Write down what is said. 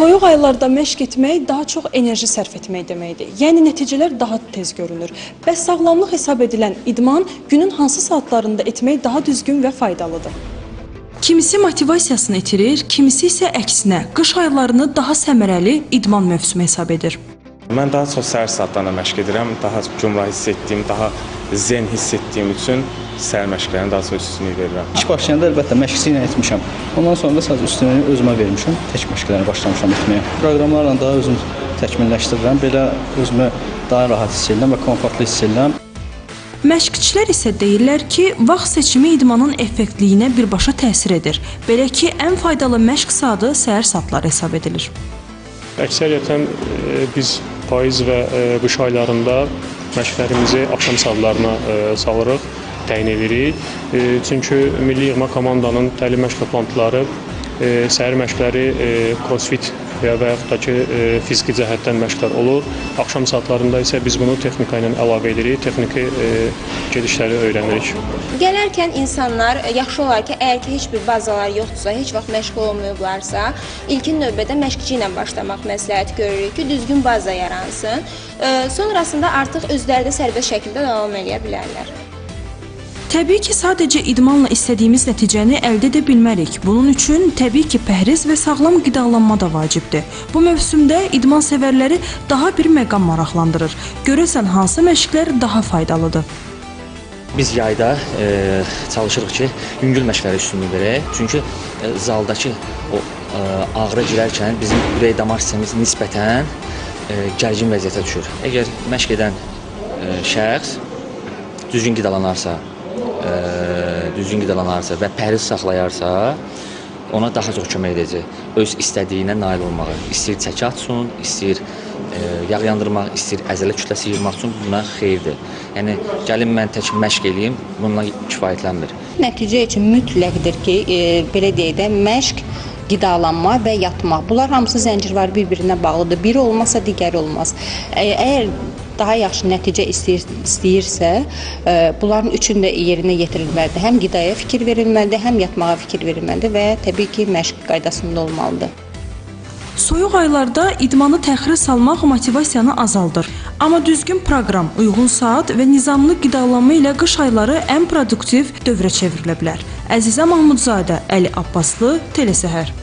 Soyuq aylarda məşq etmək daha çox enerji sərf etmək deməkdir. Yəni nəticələr daha tez görünür. Bəs sağlamlıq hesab edilən idman günün hansı saatlarında etmək daha düzgün və faydalıdır? Kimisi motivasiyasını itirir, kimisi isə əksinə qış aylarını daha səmərəli idman mövsümü hesab edir. Mən daha çox səhər saatlarında məşq edirəm. Daha gümrah hiss etdiyim, daha zen hiss etdiyim üçün səhər məşqlərinə daha çox üstünlük verirəm. İş başlayanda əlbəttə məşqçi ilə etmişəm. Ondan sonra da sadəcə üstünlüyü özümə vermişəm. Tək məşqlərə başlamışam etməyə. Proqramlarla daha özüm təkmilləşdirirəm. Belə özümü daha rahat hiss edirəm və komfortlu hiss edirəm. Məşqçilər isə deyirlər ki, vaxt seçimi idmanın effektliyinə birbaşa təsir edir. Belə ki, ən faydalı məşq saatı səhər saatları hesab edilir. Əksəriyyətən biz payız və qış aylarında məşqlərimizi axşam saatlarına salırıq, təyin edirik. Çünki milli yığma komandanın təlim məşq toplantıları, səhər məşqləri crossfit və yaxud da ki fiziki cəhətdən məşqlər olur. Axşam saatlarında isə biz bunu texnika ilə əlavə edirik, texniki gedişləri öyrənirik. Gələrkən insanlar yaxşı olar ki, əgər ki heç bir bazaları yoxdursa, heç vaxt məşğul olmayıblarsa, ilkin növbədə məşqçi ilə başlamaq məsləhət görürük ki, düzgün baza yaransın. Sonrasında artıq özləri də sərbəst şəkildə davam eləyə bilərlər. Təbii ki, sadəcə idmanla istədiyimiz nəticəni əldə edə bilmərik. Bunun üçün təbii ki, pəhriz və sağlam qidalanma da vacibdir. Bu mövsümdə idman sevərləri daha bir məqam maraqlandırır. Görəsən hansı məşqlər daha faydalıdır? Biz yayda çalışırıq ki, yüngül məşqlərə üstünlük verək. Çünki zaldakı o ağrı girərkən bizim ürək damar sistemimiz nisbətən gərgin vəziyyətə düşür. Əgər məşq edən şəxs düzgün qidalanarsa, və pəhriz saxlayarsa, ona daha çox kömək edəcək. Öz istədiyinə nail olmağa. İstəyir çəki atsın, istəyir yağ yandırmaq, istəyir əzələ kütləsi yığmaq üçün buna xeyirdir. Yəni, gəlin mən tək məşq eləyim, bununla kifayətlənmir. Nəticə üçün mütləqdir ki, belə deyək də, məşq, qidalanma və yatmaq. Bunlar hamısı zəncirvar bir-birinə bağlıdır. Biri olmazsa digəri olmaz. Əgər daha yaxşı nəticə istəyirsə, bunların üçünü də yerinə yetirilməlidir. Həm qidaya fikir verilməlidir, həm yatmağa fikir verilməlidir və təbii ki, məşq qaydasında olmalıdır. Soyuq aylarda idmanı təxirə salmaq motivasiyanı azaldır. Amma düzgün proqram, uyğun saat və nizamlı qidalanma ilə qış ayları ən produktiv dövrə çevrilə bilər. Əzizə Mahmudzadə, Əli Abbaslı, Telesəhər.